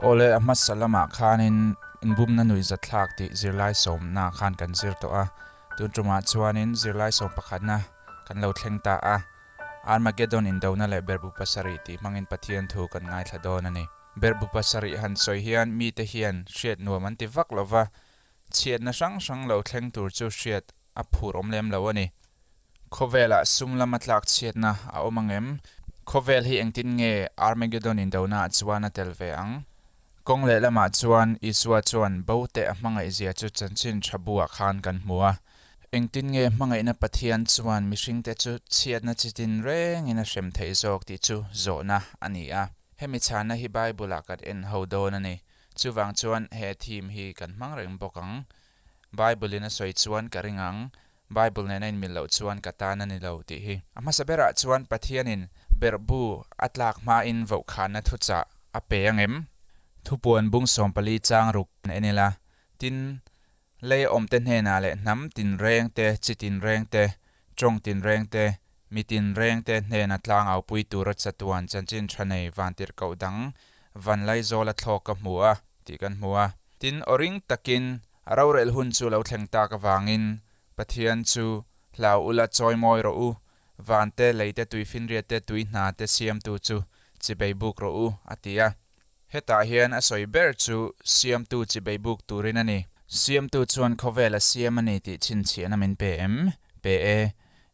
Awle, a hmasa lamah khanin inbumna nuihzatthlak tih zirlai sawmna khan kan zir tawh a, tun tumah chuanin zirlai sawm pakhatna kan lo thleng ta a, Armageddon indona leh berhbu pasarih tih hmangin Pathian thu kan ngaithla dawn a ni. Berhbu pasarih han sawi hian mite hian hriat nuam an ti vak lo va, chhiatna hrang hrang lo thleng tur chu hriat a phur awm lem lo a ni. Khawvelah sum lama tlak chhiatna a awm ang em? Khawvel hi engtin nge Armageddon indonaah chuan a tel ve ang? Kawng lehlamah chuan Isua chuan bo teh a hmangaihzia chu chanchin tha buah khan kan hmu a. Engtin nge hmangaihna Pathian chuan mihringte chu chhiatna chi tin rengin a hrem theih zawk tih chu zawhna a ni a. Hemi chhanna hi Bible-ah kan en ho dawn a ni. Chuvang chuan he theme hi kan hmang reng bawk ang. Bible-in a sawi chuan ka ring ang, Bible nena inmil loh chuan ka tan a ni lo tih hi. A hmasa berah chuan Pathianin berhbu a tlak hmain vohkhanna thuchah a pe ang em? Thupuan bung 14 chang ruk en ila, tin, lei awmte hnenah leh hnam tinreng te, chi tinreng te, tawng tinreng te, mi tinreng te hnena tlangaupui tura chatuan chanchin tha nei vantirhkoh dang vanlaizawla thlawk ka hmu a tih kan hmu a. Tin, aw ring takin a rorel hun chu lo thleng tak avangin Pathian chu hlau ula chawi mawi rawh u, van te, lei te, tuifinriat te, tui hna te siamtu chu chibei buk rawh u, a ti a. Hetah hian a sawi ber chu siamtu chibei buk turin a ni. Siamtu chuan khawvel a siam a ni tih chhinchhiahna min pe em? Pe e.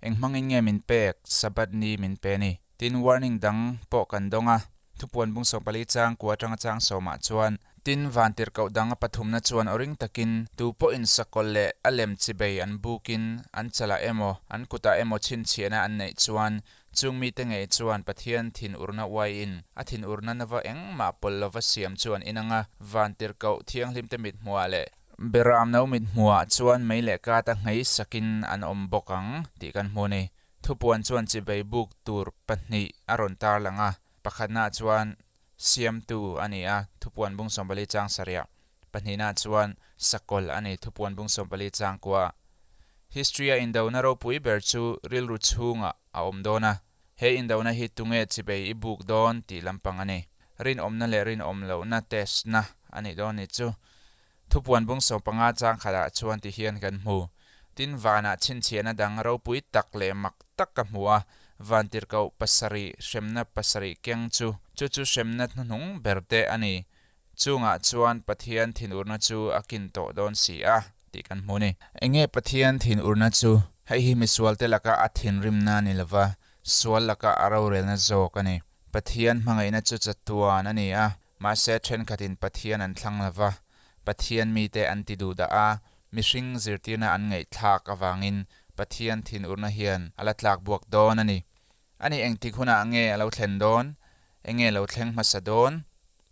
Eng hmangin nge min pek? Sabbath ni min pe a ni. Tin, warning dang pawh kan dawng a, thupuan bung 14 chang kua atanga chang sawmah chuan, tin, vantirhkoh dang a pathumna chuan aw ring takin, tu pawhin sakawlh leh a lem chibei an bukin an chalah emaw, an kutah emaw chhinchhiahna an neih chuan, chung mite ngei chuan Pathian thinurna uaiin a thinurna nava engmah pawlh lova siam chu an inang a, vantirhkoh thianghlimte mithmuhah leh beram no mithmuhah chuan mei leh kata nghei sakin an awm bawk ang tih kan hmu a ni. Thupuan chuan chibei buk tur pahnih a rawn tarlang a, pakhatnaah chuan Siamtu a ni a, thupuan bung 14 chang sarih, pahnihnaah chuan Sakawlh a ni, thupuan bung 14 chang kua. History-a indona ropui ber chu rilru chhungah a awm dawn a, he indona hi tunge chibei i buk dawn tih lampang a ni. Rinawmna leh rinawm lohna test-na a nih dawn ni chu. Thupuan bung 15 chang khatah chuan ti hian kan hmu. Tin, vanah chhinchhiahna dang ropui tak leh mak tak ka hmu a, vantirhkoh pasarih hremna pasarih keng chu, chu chu hremna hnuhnung ber te a ni. Chungah chuan Pathian thinurna chu a kin tawh dawn si a, tih kan hmu a ni. Enge Pathian thinurna chu? Hei hi misualte laka a thinrimna ni lova, sual laka a rorelna zawk a ni. Pathian hmangaihna chu chatuan a ni a, Mahse, thenkhatin Pathian an thlang lo va, Pathian mite an ti duh dah a, mihring zirtirna an ngaihthlak avangin Pathian thinurna hian a la tlak buak dawn a ni. Ani engtik hunah nge a lo thlen dawn? Enge lo thleng hmasa dawn?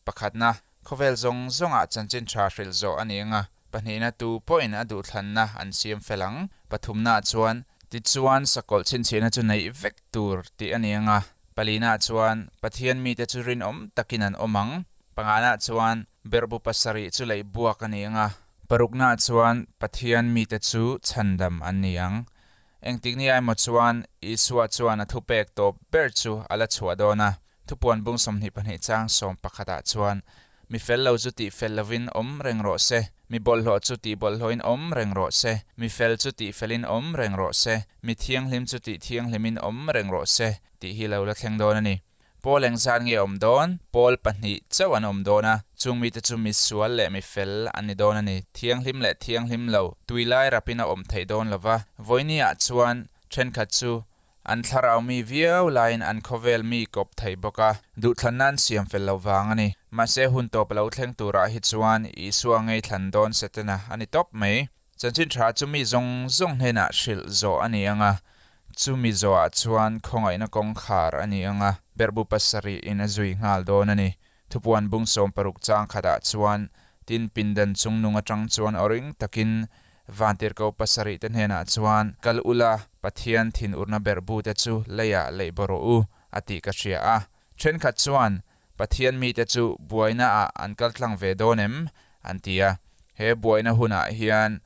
Pakhatna, khawvel zawng zawngah chanchin tha hrilh zawh a ni anga, pahnihna tu pawhin a duhthlanna an siam fel ang. Pathumnaah chuan, tichuan sakawlh chhinchhiahna chu neih vek tur tih a ni anga, Palinaah chuan Pathian mite chu rinawm takin an awm ang. Panganaah chuan berhbu pasarih chu leih buak a ni ang a. Paruknaah chuan Pathian mite chu chhandam an ni ang. Engtik ni emaw chuan Isua chuan a thupek tawp ber chu a la chhuah dawn a. Thupuan bung 22 chang 11 ah chuan, Mi fel lo chu tih fel lovin awm reng rawh se, mi bawlhhlawh chu tih bawlhhlawhin awm reng rawh se, mi fel chu tih felin awm reng rawh se, mi thianghlim chu tih thianghlimin awm reng rawh se, tih hi lo la thleng dawn a ni. Pawl engzat nge awm dawn? Pawl pahnih chauh an awm dawn a, chung mite chu mi sual leh mi fel an ni dawn a ni. Thianghlim leh thianghlim lo, tui lai rapin a awm theih dawn lo va, vawinia chuan thenkhat chu An thlarau mi viau laiin an khawvel mi kawp thei bawk a, duhthlanna an siam fel loh vang a ni. Mahse hun tawp a lo thleng turah hi chuan Isua ngei thlan dawn Setana a ni tawp mai. Chanchin tha chu mi zawng zawng hnenah hrilh zawh a ni ang a, chumi zawhah chuan khawngaihna kawngkhar a ni ang a, berhbu pasarih in a zui nghal dawn a ni. Thupuan bung 60 chang khatah chuan tin pindan chungnung atang chuan aw ring takin Vantirhkoh pasarih te hnenah chuan, Kal ula, Pathian thinurna berhbu te chu leiah leih baw rawh u, a tih ka hria a. Thenkhat chuan, Pathian mite chu buaina ah an kal tlang ve dawn em? an ti a. He buaina hunah hian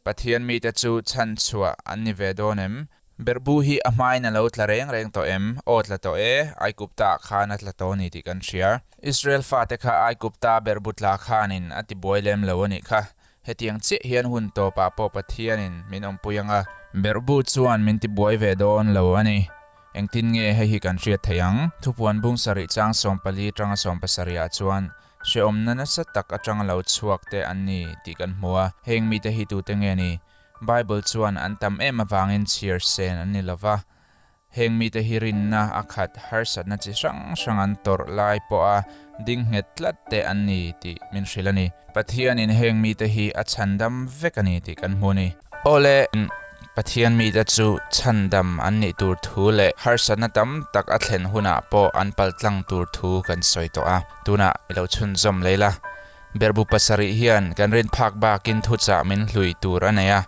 Pathian mite chu chhanchhuah an ni ve dawn em? Berhbu hi a hmain a lo tla reng reng tawh em? Aw tla tawh e, Aigupta ah khan a tla tawh a ni tih kan hria. Israel fate kha Aigupta berhbu tla khanin a tibuai lem lo a nih kha. Hetiang chiah hian hun tawpah pawh Pathianin min awmpui ang a. Berhbu chuan min tibuai ve dawn lo a ni. Engtin nge hei hi kan hriat theih ang? Thupuan bung sarih chang 14 atanga 17 ah chuan hrehawmna nasa tak atanga lo chhuak te an ni tih kan hmu a. Heng mite hi tute nge ni? Bible chuan an tam em avangin chhiar sen an ni lo va. Heng mite hi rinna a khat harsatna chi hrang hrang an tawrh lai pawha ding nghet tlat te an ni tih min hrilh a ni. Pathianin heng mite hi a chhandam vek a ni tih kan hmu a ni. Awle, Pathian mite chu chhandam an nih tur thu leh harsatna tam tak a thlen hunah pawh an paltlang tur thu kan sawi tawh a. Tunah i lo chhunzawm lei la. Berhbu pasarih hian kan rin phak bakin thuchah min hlui tur a nei a,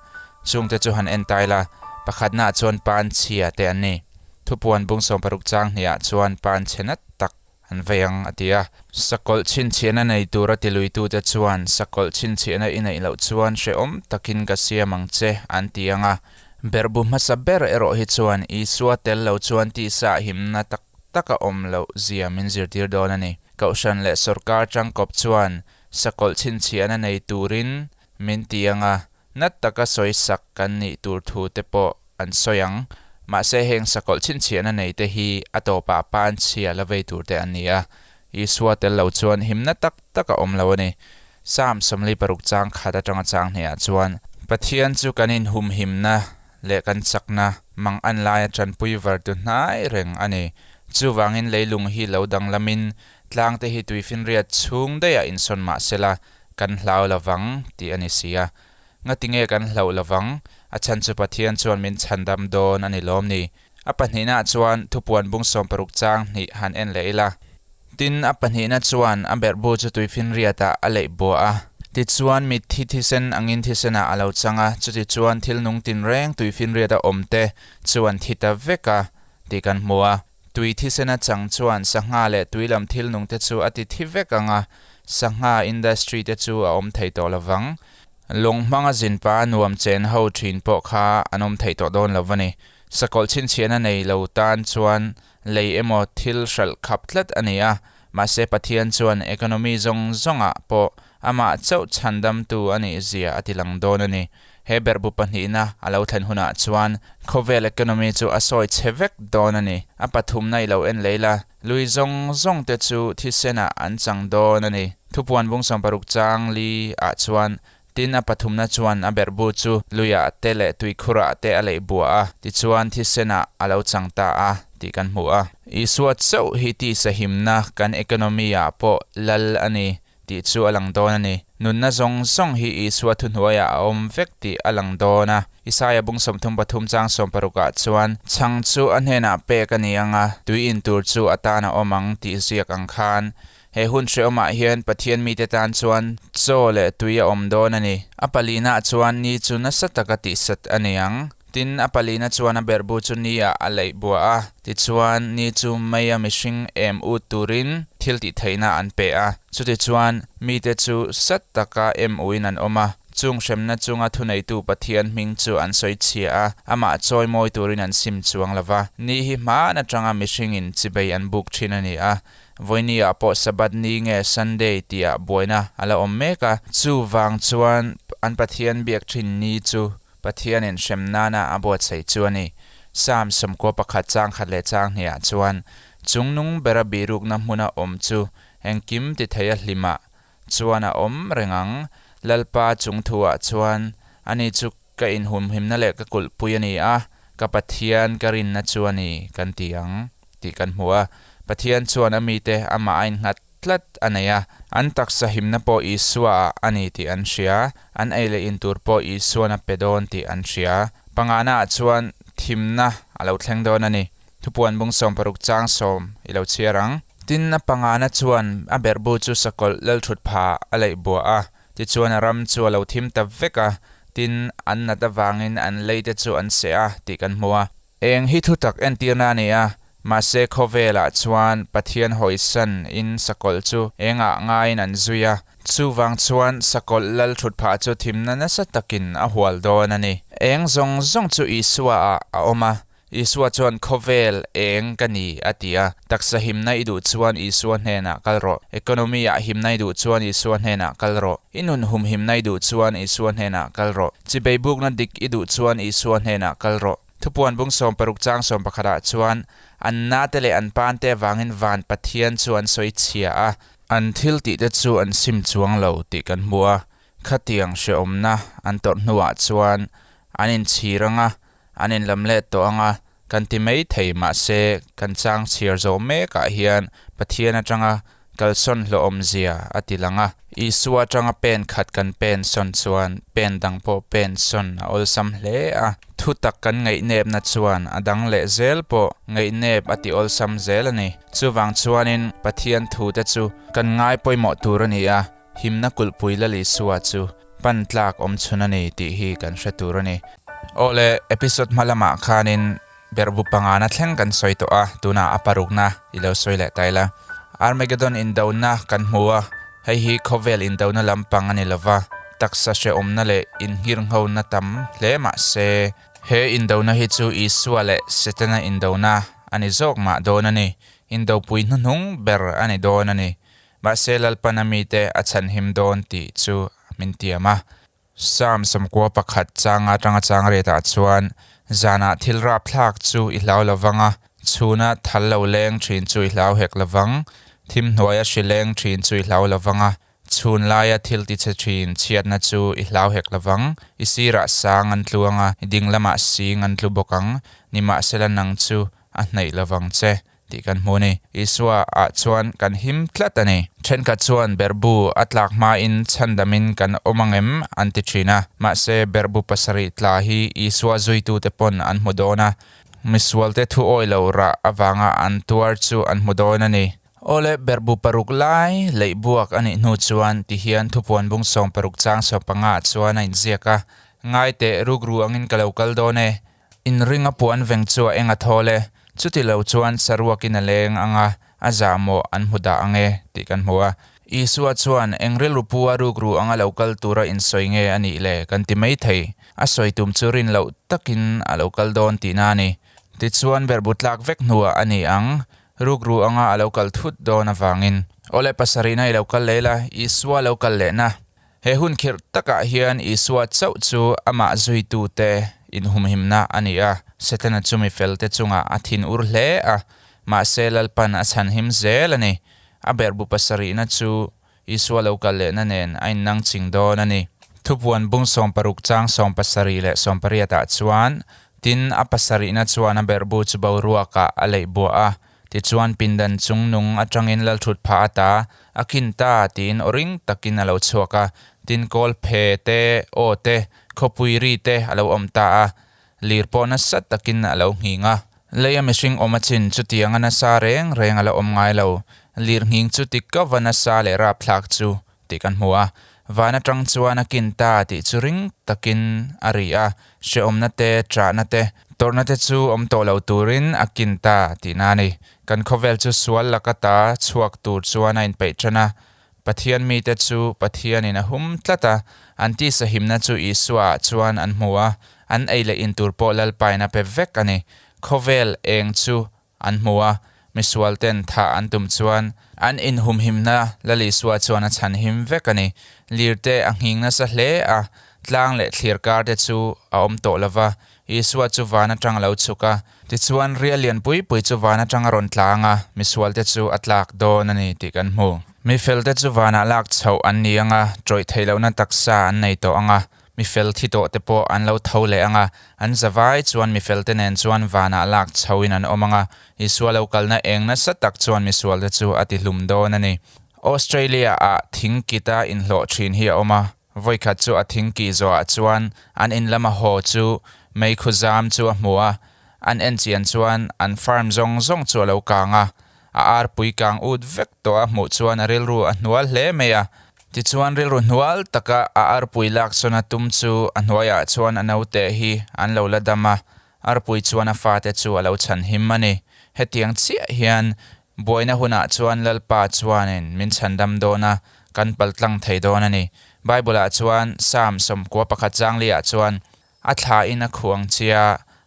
chungte chu han en tai la, pakhatnaah chuan pan chhia te an ni. Thupuan bung 60 chang hniah chuan pan chhe nat tak an vei ang a ti a. Sakawlh chhinchhiahna nei tura tiluitute chuan sakawlh chhinchhiahna i neih loh chuan hrehawm takin ka siam ang che an ti ang a. Berhbu hmasa ber erawh hi chuan Isua tel lo chuan tisa himna tak tak a awm loh zia min zirtir dawn a ni. Kohhran leh sawrkar tangkawp chuan sakawlh chhinchhiahna nei turin min ti ang a, nat taka sawi sak kan nih tur thu te pawh an sawi ang. Mahse heng sakawlh chhinchhiahna nei te hi a tawpah pan chhia la vei tur te an ni a, Isua tel lo chuan himna tak tak a awm lo a ni. Psalm 46 chang khat atanga chang hnehah chuan, Pathian chu kan inhumhimna leh kan chakna mang an laia tanpui vartu hnai reng a ni. Chuvangin leilung hi lo danglamin tlangte hi tuifinriat chhung daihah insawn mah sela kan hlau lovang tih a ni si a. Ngatinge kan hlauh lovang? A chhan chu Pathian chuan min chhandam dawn a ni lawm ni? A pahnihnaah chuan thupuan bung 60 chang hnih han en leh ila. Tin, a pahnihna chuan a berhbu chu tuifinriatah a leih buah a. Tichuan, mitthi thisen angin thisenah a lo chang a, chutichuan thil nung tinreng tuifinriata awmte chu an thi ta vek a tih kan hmu a. Tui thisena chang chuan sangha leh tui lam thil nungte chu a ti thi vek ang a, sangha industry te chu a awm thei tawh lovang. Lawng hmanga zinpa nuam chen ho thin pawh kha an awm thei tawh dawn lo va ni. Sakawlh chhinchhiahna nei lo tan chuan lei emaw thil hralh khap tlat a ni a, mahse Pathian chuan economy zawng zawngah pawh amah chauh chhandamtu a nih zia a ti lang dawn a ni. He berhbu pahnihna a lo thlen hunah chuan khawvel economy chu a sawi chhe vek dawn a ni. A pathumna i lo en lei la, lui zawng zawng te chu thisenah an chang dawn a ni. Thupuan bung 60 chang li ah chuan Tin, a pathumna chuan a berhbu chu luiah te leh tuikhurah te a leih buah a, tichuan thisenah a lo chang ta a tih kan hmu a. Isua chauh hi tisa himna kan economy-ah pawh lal a ni tih chu a lang dawn a ni. Nunna zawng zawng hi Isua thuhnuaiah a awm vek tih a lang dawn a. Isaia bung 33 chang 60 ah chuan, Chhang chu a hnenah pek a ni ang a, tui in tur chu a tan a awm ang tih ziak ang khan He hun hrehawmah hian Pathian mite tan chuan chaw leh tui a awm dawn a ni. A palinaah chuan ni chu nasa taka tihsat a ni ang. Tin, a palina chuan a berhbu chu ni-ah a leih buah a, tichuan ni chu meia mihring em ut turin thil tihtheihna an pe a. Chutichuan, mite chu sat taka em uin an awm a, chung hremna chunga thuneitu Pathian hming chu an sawi chhia a, amah chawi mawi turin an sim chuang lo va. Ni hi hmaan atanga mihringin chibei an buk thin a ni a, Vawinia pawh Sabbath ni nge Sunday tihah buaina a la awm mek a, chuvang chuan an Pathian biak thin ni chu Pathianin hrem nana a buatsaih chu a ni. Psalm 91 chang khat leh chang hnihah chuan, Chungnung bera bihrukna hmuna awm chu engkim ti thei a hlimah chuan a awm reng ang, Lalpa chungthuah chuan ani chu Ka inhumhimna leh ka kulhpui a ni a, ka Pathian ka rinna chu a ni, kan ti ang, tih kan hmu a. Pathian chuan a mite amah a innghat tlat a nei a, an taksa himna pawh Isua-ah a ni tih an hria, an ei leh in tur pawh Isuan a pe dawn tih an hria. Panganaah chuan thimna a lo thleng dawn a ni. Thupuan bung 60 chang sawm i lo chhiar ang. Tin, a pangana chuan a berhbu chu sakawlh lalthut pha a leih buah a. Tichuan a ram chu a lo thim ta vek a, tin, an nat avangin an lei te chu an seh a tih kan hmu a. Eng hi thutak entirna a ni a, mahse khawvelah chuan Pathian hawisan in sakawlh chu engah ngaiin an zui a. Chuvang chuan sakawlh lal thutphah chu thimna nasa takin a hual dawn a ni. Eng zawng zawng chu Isua ah a awm a, Isua chuan khawvel eng ka ni a ti a, taksa himna i duh chuan Isua hnenah kal rawh, economy ah himna i duh chuan Isua hnenah kal rawh, i nun humhimna i duh chuan Isua hnenah kal rawh, chibei bukna dik i duh chuan Isua hnenah kal rawh. Thupuan bung 60 chang 11 ah chuan an nate leh an pante avangin van Pathian chu an sawi chhia a, an thil tihte chu an sim chuang lo tih kan hmu a, khatiang hrehawmna an tawrh hnuah chuan an inchhir anga An inlam let tawh ang a, kan ti mai thei mahse kan chang chhiar zawh mekah hian Pathian atanga kalsawn hlawhawmzia a ti lang a. Isua atanga pen khat kan pen sawn chuan pen dang pawh pen sawn a awlsam hle a. Thutak kan ngaihnepna chuan a dang leh zel pawh ngaihnep a ti awlsam zel a ni. Chuvang chuanin Pathian thute chu kan ngai pawimawh tur a ni a, Himna kulhpui Lal Isua chu pan tlak awm chhun a ni tih hi kan hre tur a ni. Aw le, episode hma lamah khanin berhbu pangana thleng kan sawi tawh a, tunah a parukna i lo sawi leh ta ila. Armageddon indona kan hmu a, hei hi khawvel indona lampang a ni lova, taksa hrehawmna leh inngirnghona tam hle mah se, he indona hi chu Isua leh Setana indona a ni zawk mah dawn a ni, indopui hnuhnung ber a ni dawn a ni. Mahse Lalpan a mite a chhanhim dawn tih chu min tiam a. Psalm 91 changa atanga chang riatah chuan, Zanah thil rapthlak chu i hlau lovang a, chhuna thal lo leng thin chu i hlau hek lovang, thim hnuaia hri leng thin chu i hlau lovang a, chhun laia thil tichhe thin chhiatna chu i hlau hek lovang, i sirah sang an tlu ang a, i ding lamah sing an tlu bawk ang, nimahsela nang chu a hnaih lovang che. Tih kan hmu a ni. Isua ah chuan kan him tlat a ni. Thenkhat chuan berhbu a tlak hmain chhandamin kan awm ang em an ti thin a. Mahse berhbu pasarih tla hi Isua zuitute pawn an hmu dawn a. Misualte thu awi lo rah avanga an tuar chu an hmu dawn a ni. Awle berhbu paruk lai leih buak a nih hnu chuan tihian thupuan bung 60 chang 15 ah chuan a inziak a, Ngaiteh rukru angin ka lo kal dawn e, Inring a puan veng chu a eng a thawl e, chuti lo chuan saruakin a leng ang a, a zahmawh an hmu dah ang e, tih kan hmu a. Isua chuan, Eng rilru pu a rukru anga lo kal tura insawi nge a nih le? kan ti mai thei. A sawi tum chu rin loh takin a lo kal dawn tihna a ni. Tichuan berhbu tlak vek hnuah a ni ang, rukru anga a lo kal thut dawn avangin. Awle pasarihna i lo kal leh la, Isua lo kal lehna. He hun khirh takah hian Isua chauh chu amah zuitute inhumhimna a ni a. Setana chu mi felte chungah a thinur hle a, mahse Lalpan a chhanhim zel a ni. A berhbu pasarihna chu Isua lo kal lehna nen a innangching dawn a ni. Thupuan bung 60 chang 70 leh 80 ah chuan, Tin, a pasarihna chuan a berhbu chu boruakah a leih buah a, Tichuan pindan chung nung atangin lalthut phah ata a kin ta tiin aw ring takin a lo chhuak a, tin kawl phe te, aw te, khawpui ri te a lo awm ta a, lir pawh nasa takin a lo nghing a. Leia mihring awm a chin chutianga nasa reng reng a la awm ngai lo, lir nghing chu ti kava nasa leh rapthlak chu tih kan hmu a, van atang chuan a kin ta tih chu ring takin a ri a, hrehawmna te, ṭahna te, tawrhna te chu awm tawh lo turin a kin ta tihna a ni. Kan khawvel chu sual laka ta chhuak tur chuan a inpeih ṭan a, Pathian mite chu Pathianin a hum tlat a, an tisahimna chu Isua-ah chuan an hmu a, an ei leh in tur pawh Lalpain a pe vek a ni. Khawvel eng chu An hmu a, misual ten thah an tum chuan an inhumhimna Lal Isua chuan a chhanhim vek a ni. Lirte a nghing nasa hle a, tlang leh thlir kar te chu a awm tawh lo va, Isua chu van atang a lo chhuk a, tichuan rial lian pui pui chu van atang a rawn tlang a, misual te chu a tlak dawn a ni tih kan hmu. Mifel te chu vanah lak chhoh an ni ang a, tawih theih lohna taksa an nei tawh ang a, Mi fel thi tawh te pawh an lo tho leh ang a, an zavai chuan mi fel te nen chuan vanah lak chhoin an awm ang a, Isua lo kalna eng nasa tak chuan misual te chu a ti hlum dawn a ni. Australia ah thing kita inhlawh thin hi a awm a, vawikhat chu a thing kih zawhah chuan an in lama haw chu meikhu zam chu a hmu a, an en chian chuan an farm zawng zawng chu a lo kang a, A arpui kang ut vek tawh a hmuh chuan a rilru a hnual hle mai a. Tichuan rilru hnual taka a arpui laksawn a tum chu a hnuaiah chuan a naute hi an lo la dam a, arpui chuan a fate chu a lo chhan him a ni. Hetiang chiah hian buaina hunah chuan Lalpa chuanin min chhandam dawn a, kan paltlang thei dawn a ni. Bible-ah chuan Psalm 91 changli-ah chuan, A thlain a khuh ang chia,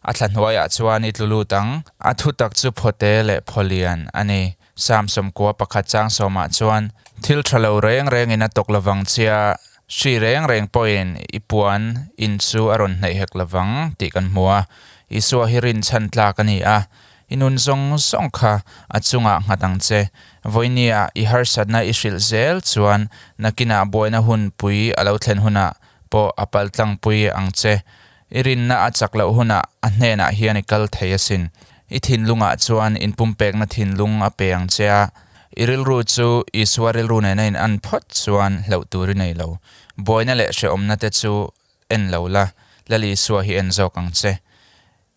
a thla hnuaiah chuan i tlu lut ang. A thutak chu phawte leh phawlian a ni. Psalm 91 chang sawmah chuan, Thil tha lo reng rengin a tawk lovang chia, hri reng reng pawhin i puan in chu a rawn hnaih hek lovang tih kan hmu a. Isua hi rinchhan tlak a ni a, I nun zawng zawng kha a chungah nghat ang che. Vawinia i harsatna i hrilh zel chuan nakinah buaina hun pui a lo thlen hunah pawh a paltlangpui ang che. I rinna a chak loh hunah a hnenah hian i kal thei asin. I thinlungah chuan inpumpekna thinlung a pe ang che a, i rilru chu Isua rilru nena in an phawt chuan hlauh tur i nei lo. Buaina leh hrehawmna te chu en lo la, Lal Isua hi en zawk ang che.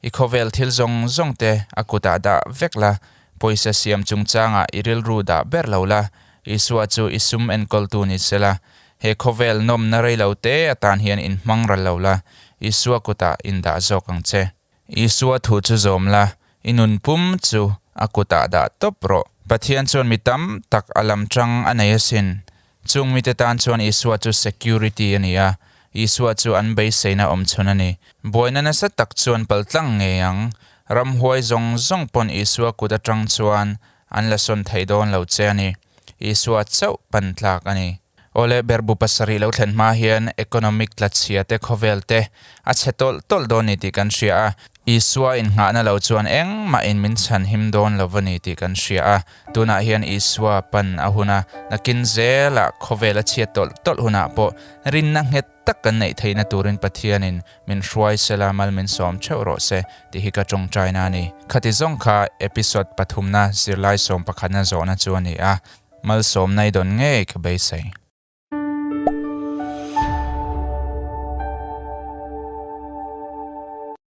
I khawvel thil zawng zawng te a kutah dah vek la, pawisa siam chungchangah i rilru dah ber lo la, Isua chu i sum enkawltu ni se la, he khawvel nawmna rei lo te atan hian inhmang ral lo la, Isua kutah indah zawk ang che. Isua thu chu zawm la, i nun pum chu a kutah dah tawp rawh. Pathian chuan mi tam tak a lam tang a nei asin. Chung mite tan chuan Isua chu security a ni a, Isua chu an beiseina awm chhun a ni. Buaina nasa tak chuan paltlang ngei ang. Ramhuai zawng zawng pawn Isua kut atang chuan an la sawn thei dawn lo che a ni. Isua chauh pan tlak a ni. Awle berbu pasarih lo thlen hma hian economic tlachhia te khawvel te a chhe tawlh tawlh dawn ni tih kan hria a. Isua innghahna lo chuan engmah in min chhan him dawn lo va ni tih kan hria a. Tunah hian Isua pan a hun a, nakin zelah khawvel a chhiat tawlh tawlh hunah pawh rinna nghet tak kan neih theihna turin Pathianin min hruai sela mal min sawm theuh rawh se tih hi ka tawngtaina a ni. Khati zawng kha episode pathumna zirlai sawm pakhatna zawhna chu a ni a, malsawmna i dawn ngei ka beisei.